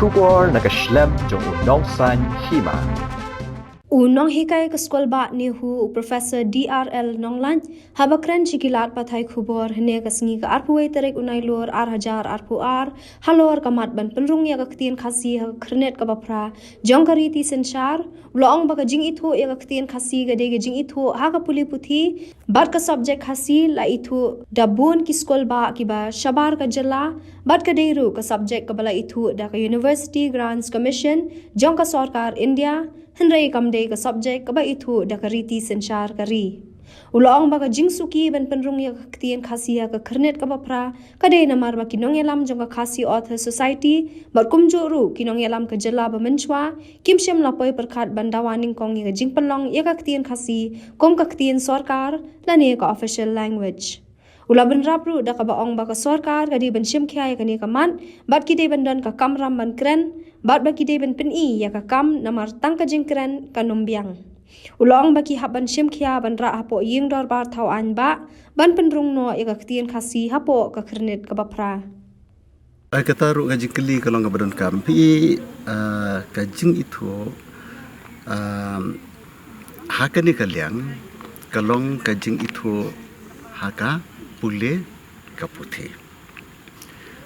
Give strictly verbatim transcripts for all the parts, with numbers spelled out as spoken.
Khubor na ka shlem jong u Nongsaiñ Hima. U nonghikai ka skul bah NEHU, u Professor D R L Nonglait, haba kren sha ki lad pathai khubor hynne ka sngi ka arphew wei tarik u Nailur ar hajar arphew ar, halor ka mat ban pynrung ïa ka ktien Khasi ha ka khyrnit kaba phra jong ka riti synshar, u la ong ba ka jingithuh ïa ka ktien Khasi ka dei ka jingithuh ha ka pule puthi, bad ka subject Khasi la ithuh da bun ki skul bah kiba shabar ka jylla, bad ka dei ruh ka subject kaba la ithuh da ka University Grants Commission jong ka sorkar India, hynrei kam dei ka subject kaba ithuh da ka riti synshar ka ri. U la ong ba ka jingsuki ban pynrung ïa ka ktien Khasi ha ka khyrnit kaba phra ka dei namar ba ki nongïalam jong ka Khasi Author Society bad kumjuh ruh ki nongïalam ka jylla ba mynshuwa kim shym la poi pyrkhat ban dawa nyngkong ïa ka jingpynlong ïa ka ktien Khasi kum ka ktien sorkar lane ka official language. U la bynrap ruh da kaba ong ba ka sorkar ka dei ban shim khia ïa kane ka mat, bad ki dei ban don ka kamram ban kren, bad ba ki dei ban pyni ïa ka kam namar tang ka jingkren kan ym biang. U la ong ba ki hap ban shim khia ban rah hapoh ïing dorbar thaw aiñ bah ban pynrung noh ïa ka ktien Khasi hapoh ka khyrnit kaba phra. Ai, kata ruh ka jingkylli ka long kaba donkam phi, ah, ka jingithuh, ah, ha kane ka liang ka long ka jingithuh ha ka pule ka puthi.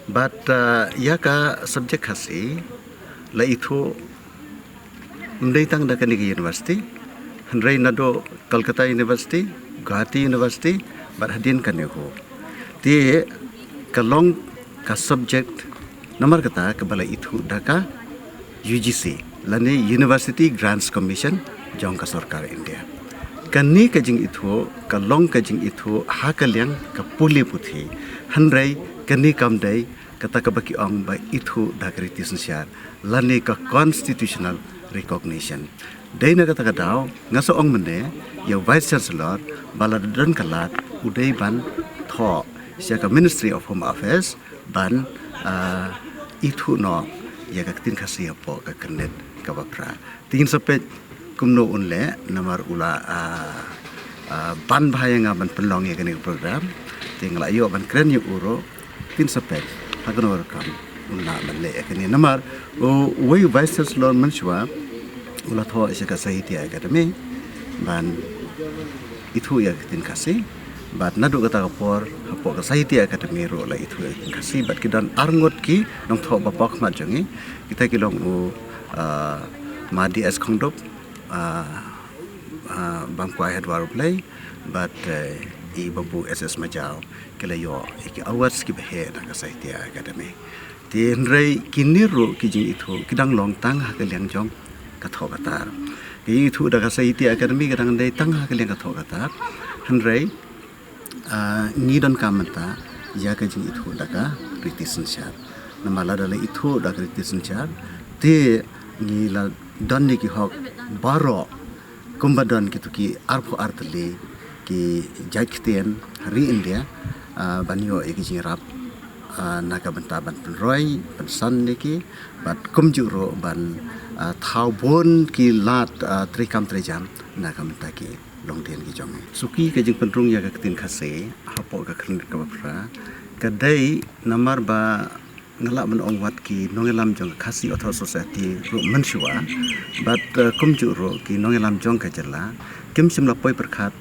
Bad, ah, ïa ka subject Khasi la ithuh ym dei tang da kane ka university, hynrei naduh Calcutta University, Guwahati University, bad hadien ka NEHU. Te ka long ka subject namar kata kaba la ithuh da ka U G C lane University Grants Commission jong ka sorkar India. Kane ka jingithuh ka long ka jingithuh ha ka liang ka pule puthi, hynrei kane kam dei kata kaba ki ong ba ithuh da ka riti synshar lane ka constitutional recognition. Dei na kata ka daw nga sa ong mynne ïa Vice Chancellor ba lada don ka lad u dei ban thoh sha ka Ministry of Home Affairs ban, ah, ithuh noh ïa ka ktien Khasi hapoh ka khyrnit kaba phra. Te ngin sa peit kumno un leh namar u la, ah, ah, ban bha ïa nga ban pynlong ïa kane ka program. Te nga la ïoh ban kren ïa u ruh, te ngin sa peit ha kano rukom un lah ban leh ïa kane namar u, uwei u Vice Chancellor mynshuwa u la thoh sha ka Sahitya Academy ban ithuh ïa ka ktien Khasi. Bad naduh kata ka por hapoh ka Sahitya Academy ruh la ithuh ïa ka ktien Khasi, bad ki don arngut ki nongthoh ba paw khmat jong ngi. Kita ki long u, ah, Ma D S Khongdup, ah, ah, Bamkwai Hadwar U Blei, bad, eh, i Babu S S Majaw. Ki la ïoh ïa ki awards kiba heh na ka Sahitya Academy. Te hynrei kine ruh ki jingithuh ki dang long tang ha ka liang jong ka thoh ka tar. Ka jingithuh da ka Sahitya Academy ka dang dei tang ha ka liang ka thoh ka tar. Hynrei, ah, ngi donkam mynta ïa ka jingithuh da ka riti synshar. Namar lada la ithuh da ka riti synshar te ngi la don ïa ki hok baroh kumba don kito ki arphew ar tylli ki jait ktien ha ri India, ah, ban ïoh ïa ki jingïarap, ah, na ka bynta ban pynroi pynsan ïa ki, bad kumjuh ruh ban, ah, thaw bun ki lad, ah, treikam treijam na ka bynta ki longdien ki jong ngi. Suki ka jingpynrung ïa ka ktien Khasi hapoh ka khyrnit kaba phra ka dei namar ba nga lah ban ong wat ki nongïalam jong ka Khasi Author Society ruh mynshuwa, bad, eh, kumjuh ruh ki nongïalam jong ka jylla kim shym la poi pyrkhat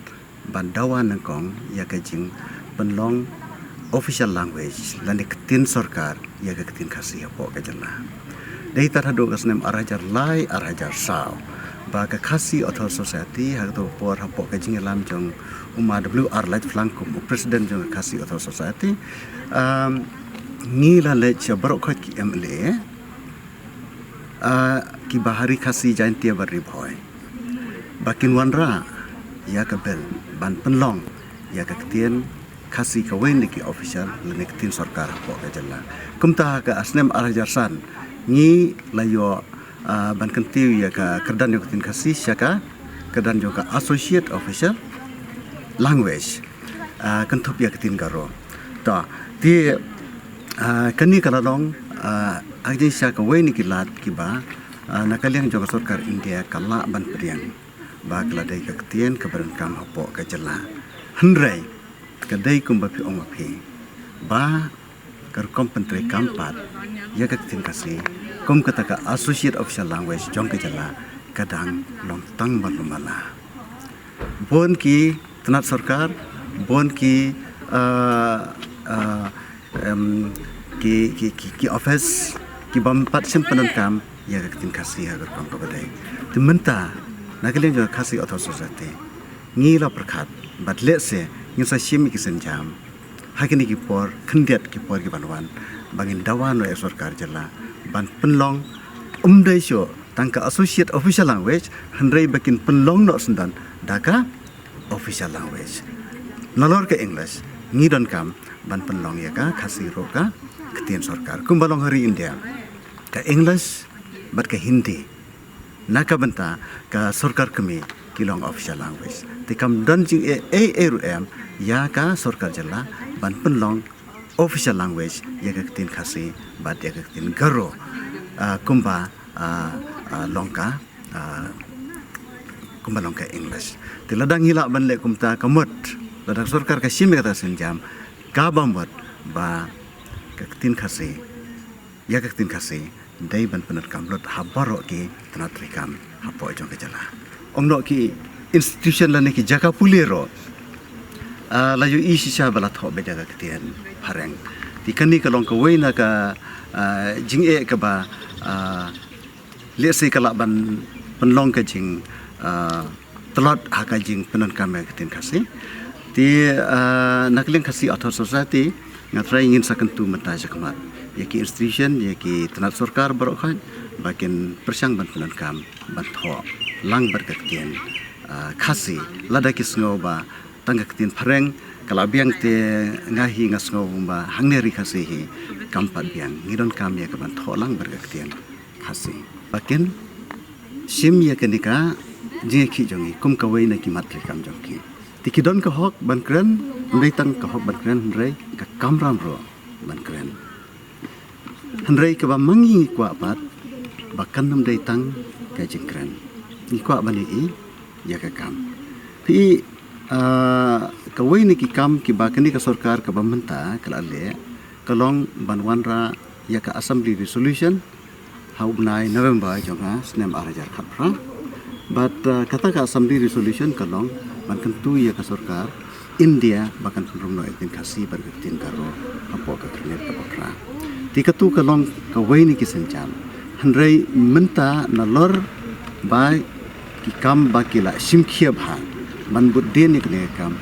ban dawa nyngkong ïa ka jingpynlong official language lane ktien sorkar ïa ka ktien Khasi hapoh ka jylla. Dei tad haduh ka snem ar hajar lai ar hajar saw ba ka Khasi Author Society ha kato ka por hapoh ka jingïalam jong u Ma W R Laitphlang kum u president jong ka Khasi Author Society, um, ngi la leit sha baroh khoit ki M L A, ah, kiba ha Ri Khasi, Jaintia bad Ri Bhoi ba kin wanrah ïa ka bill ban pynlong ïa ka ktien Khasi kawei na ki official lane ktien sorkar hapoh ka jylla. Kumta ha ka snem ar hajar san ngi la ïoh, ah, ban kyntiew ïa ka kyrdan jong ka ktien Khasi sha ka kyrdan jong ka associate official language, ah, kynthup ïa ka ktien Garo. To, te, ah, kane ka la long, ah, ha ka jingshisha kawei na ki lad kiba, ah, na ka liang jong ka sorkar India ka lah ban pdiang ba ka la dei ka ktien kaba donkam hapoh ka jylla. Hynrei ka dei kumba phi ong ma phi ba ka rukom pyntreikam pat ïa ka ktien Khasi kum kata ka associate official language jong ka jylla ka dang long tang malu mala. Bun ki tnat sorkar, bun ki, ah, ah, em, ki, ki, ki, ki office ki bym pat shym pyndonkam ïa ka ktien Khasi ha ka rukom kaba dei. Te mynta na ka liang jong ka Khasi Authors' Society ngi la pyrkhat bad lehse ngin sa shim ïa ki sienjam ha kine ki por khyndiat ki por ki ban wan ba ngin dawa noh ïa sorkar jylla ban pynlong, ym dei shuh tang ka associate official language, hynrei ba kin pynlong noh syndon da ka official language. Nalor ka English ngi donkam ban pynlong ïa ka Khasi ruh ka ktien sorkar kumba long ha ri India, ka English bad ka Hindi na ka bynta ka sorkar kmie ki long official language. Te kam don jingeh ei ei ruh em ïa ka sorkar jylla ban pynlong official language ïa ka ktien Khasi bad ïa ka ktien Garo, ah, kumba, ah, ah, long ka, ah, kumba long ka English. Te lada ngi lah ban leh kumta ka mut, lada ka sorkar ka shim ïa kata ka sienjam, kaba mut ba ka ktien Khasi, ïa ka ktien Khasi dei ban pyndonkam lut ha baroh ki tnat treikam hapoh jong ka jylla. Ong noh ki institution lane ki jaka pule ruh, ah, la ïohi shisha ba la thoh beit ïa ka ktien phareng. Te kane ka long kawei na ka, ah, jingeh kaba, ah, lehse ka lah ban pynlong ka jing, ah, tlot ha ka jingpyndonkam ïa ka ktien Khasi. Te, ah, na ka liang Khasi Authors' Society nga trai ngin sa kyntu mynta shakhmat ïa ki institution, ïa ki tnat sorkar baroh khoit ba kin pyrshang ban pyndonkam ban thoh lang bad ka ktien, ah, Khasi. Lada ki sngew ba tang ka ktien phareng ka la biang, te nga hi nga sngew ba hangne ri Khasi hi kam pat biang, ngi donkam ïa ka ban thoh lang bad ka ktien Khasi. Ba kin shim ïa kane ka jingïakhih jong ngi kum kawei na ki mat treikam jong ki. Te ki don ka hok ban kren, ym dei tang ka hok ban kren hynrei ka kamram ruh ban kren. Hynrei kaba ma ngi ngi kwah pat ba kan ym dei tang ka jingkren, ngi kwah ban ïohi ïa ka kam. Phi, ah, kawei na ki kam kiba kane ka sorkar kaba mynta ka la leh ka long ban wanrah ïa ka Assembly Resolution ha u bnai November jong ka snem ar hajar khatphra. Bad, uh, kata ka Assembly Resolution ka long ban kyntu ïa ka sorkar India ba kan pynrung noh ïa ka ktien Khasi bad ka ktien Garo hapoh ka khyrnit kaba phra. Te katu ka long kawei na ki sienjam. Hynrei mynta nalor ba ki kam ba ki la shim khia bha ban bud dien ïa kane ka kam,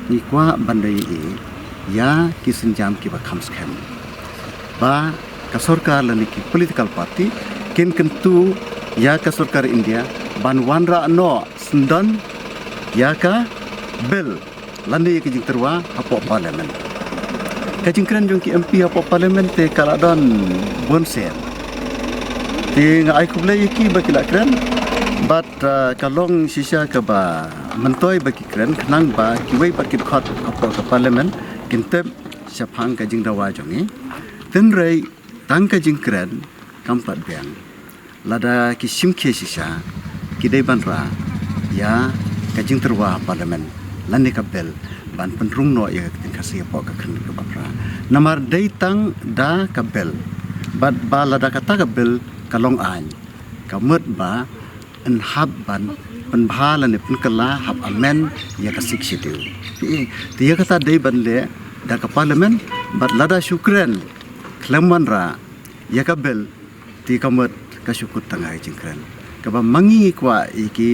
ngi kwah ban da ïohi ïa ki sienjam kiba kham skhem ba ka sorkar lane ki political party kin kyntu ïa ka sorkar India ban wanrah noh syndon ïa ka bill lane ïa ka jingtyrwa hapoh parliament. Ka jingkren jong ki M P hapoh parliament te ka la don bun sien. Te nga ai khublei ïa ki ba ki la kren bad, ah, ka long shisha kaba myntoi ba ki kren khnang ba kiwei pat ki dkhot hapoh ka parliament kin tip shaphang ka jingdawa jong ngi. Hynrei tang ka jingkren kam pat biang. Lada ki shim khia shisha ki dei ban rah ïa ka jingtyrwa ha parliament lane ka bill ban pynrung noh ïa ka ktien Khasi hapoh ka khyrnit kaba phra. Namar dei tang da ka bill bad ba lada kata ka bill ka long aiñ, ka mut ba yn hap ban pynbha lane pynkylla hap amend ïa ka Sixth Schedule. Te ïa kata dei ban leh da ka parliament bad lada shu kren khlem wanrah ïa ka bill, te ka mut ka shu kut tang ha ka jingkren. Kaba ma ngi ngi kwah ïa ki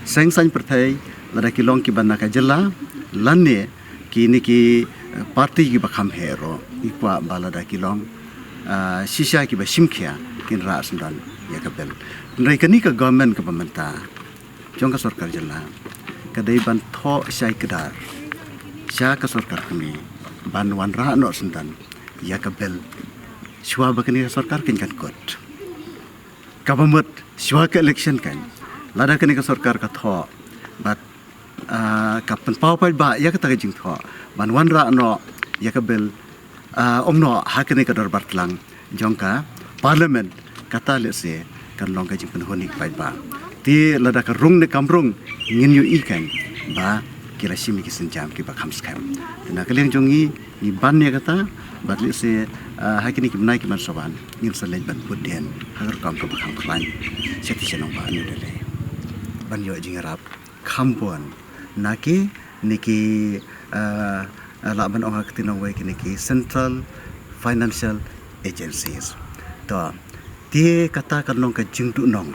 seng saiñ pyrthei, lada ki long kiba na ka jylla lane kine ki, eh, party kiba kham heh ruh, ngi kwah ba lada ki long, ah, shisha kiba shim khia kin rah syndon ïa ka bill. Hynrei kane ka government kaba mynta jong ka sorkar jylla ka dei ban thoh shai kdar sha ka sorkar kmie ban wanrah noh syndon ïa ka bill shuwa ba kane ka sorkar kan kan kut. Kaba mut shuwa ka election kan, lada kane ka sorkar ka thoh bad, ah, ka pynpaw paidbah ïa kata ka jingthoh ban wanrah noh ïa ka bill, ah, ym noh ha kane ka dorbar tlang jong ka parliament, kata lehse kan long ka jingpynhun ïa ki paidbah. Te lada ka rung ne kam rung, ngin ïohi kan ba ki la shim ïa ki sienjam kiba kham skhem. Te na ka liang jong ngi ngi ban ïa kata bad lehse, Ah, ha kine ki bnai ki ban sa wan, ngin sa leit ban bud dien ha ka rukom kaba kham khlaiñ sha shnong ba New Delhi ban ïoh jingïarap kham bun na kine ki, ah, ah, lah ban ong ha ka ktien nongwei, kine ki Central Financial Agencies. To, te kata kan long ka jingduhnong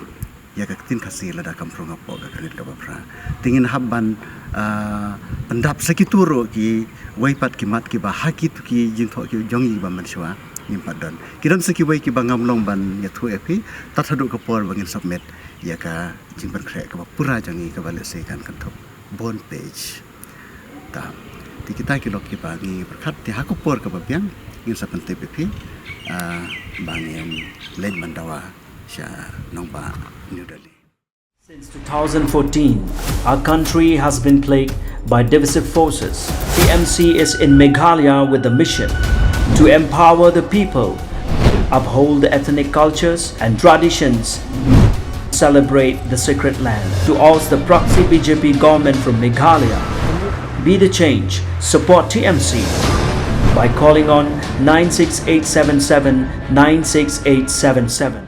ïa ka ktien Khasi lada kam phrong hapoh ka Khyrnit kaba Phra. Te ngin hap ban, ah, pyndap sa kito ruh kiwei pat ki mat kiba ha kito ki jingthoh ki jong ngi kiba mynshuwa ngim pat don. Ki don sa kiwei kiba ngam long ban ïathuh ïa phi tad haduh ka por ba ngin submit ïa ka jingpynkhreh kaba pura jong ngi kaba lehse kan kynthup bun page. Ta, te kita ki long kiba ngi pyrkhat, te ha ka por kaba biang ngin sa pyntip ïa phi, ah, ba ngin leit ban dawa sha nongbah New Delhi. Since two thousand fourteen, our country has been plagued by divisive forces. T M C is in Meghalaya with the mission to empower the people, uphold the ethnic cultures and traditions, celebrate the sacred land. To oust the proxy B J P government from Meghalaya, be the change, support T M C by calling on nine six eight seven seven nine six eight seven seven.